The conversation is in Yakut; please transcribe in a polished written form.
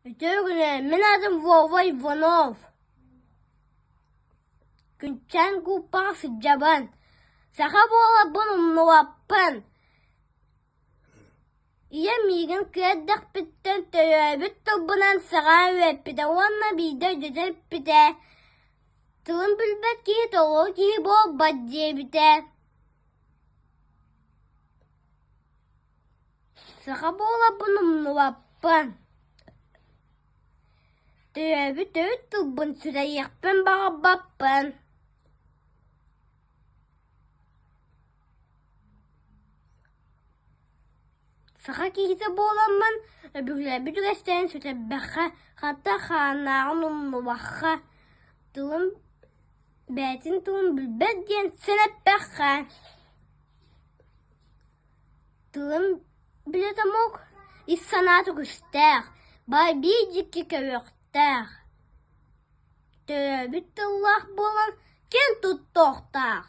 Үтүө күнүнэн, мин аатым Вова Иванов. Күнчээн кууппаҕа сылдьабын. Саха буоларбын умнубаппын. Ийэм миигин кыа эрдэхпиттэн төрөөбүт тылбынан саҕаан үөрэппитэ уонна биирдэ өйдөтөн эппитэ: «Тылын билбэт киһи толору киһи буолбат» диэбитэ. Саха буоларбын умнубаппын, төрөөбүт төрүт тылбын сүрэйиэхпин баҕарбаппын. Саха киһитэ буоламмын өбүгэлэрбит үгэстэрин сүтэрбэххэ, хата хааннааҕын умнубахха, тылын бэйэтин тылын билбэт диэн сэнэппэххэ. Тылын билэ омук ис санаата күүстээх, баай биир дьикти көрүөхтээх, төрөөбүт тыллаах буолан киэн туттуохтаах.